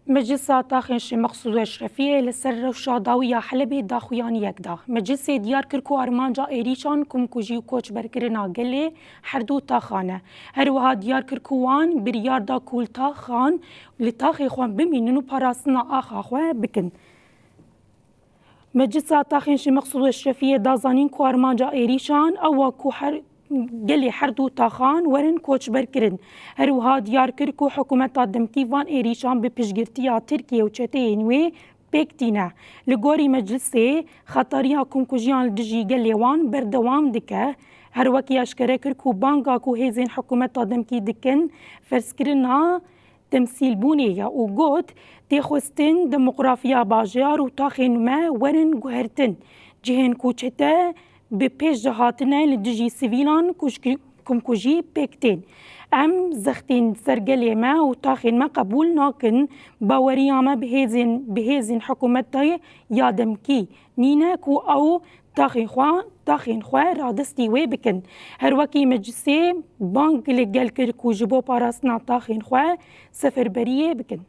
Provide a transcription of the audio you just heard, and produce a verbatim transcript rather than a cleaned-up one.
Meclisa Taxên Şêx Meqsûd Eşrefiyê li ser rewşa dawî ya Helebê daxuyaniyek da. Meclisê diyar kir ku armanca êrîşan, komkujî û koçberkirina gelê her du taxan e. Her wiha diyar kir ku wan biryar da ku li taxan, li taxê xwe bimînin û parastina axa xwe bikin. Meclisa Taxên Şêx Meqsûd Eşrefiyê da zanîn ku armanca êrîşan ew e ku her, gelê her du taxan werin koçberkirin. Her wiha diyar kir ku hikûmeta demkî van êrîşan bi piştgirtiya Tirkiye û çeteyên wê pêk tîne. Li gorî meclisê, xetariya komkujiyan li dijî gelê wan berdewam dike. Her wekî eşkere kir ku banga ku hêzên hikûmeta demkî dikin, ferzkirina temsîlbûnê ye û got, tê xwestin demografiya bajar û taxên me werin guhertin. Cihên ku çete bi pêş de hatine li dijî sivîlan kuşkî-, komkujî pêk tên. Em zextên ser gelê me û taxên me qebûl nakin. Baweriya me bi hêzên, bi hêzên hikûmetê ya demkî nîne ku ew taxên xwe, taxên xwe radestî wê bikin. Her wekî meclisê bang li gel kir ku ji bo parastina taxên xwe seferberiyê bikin.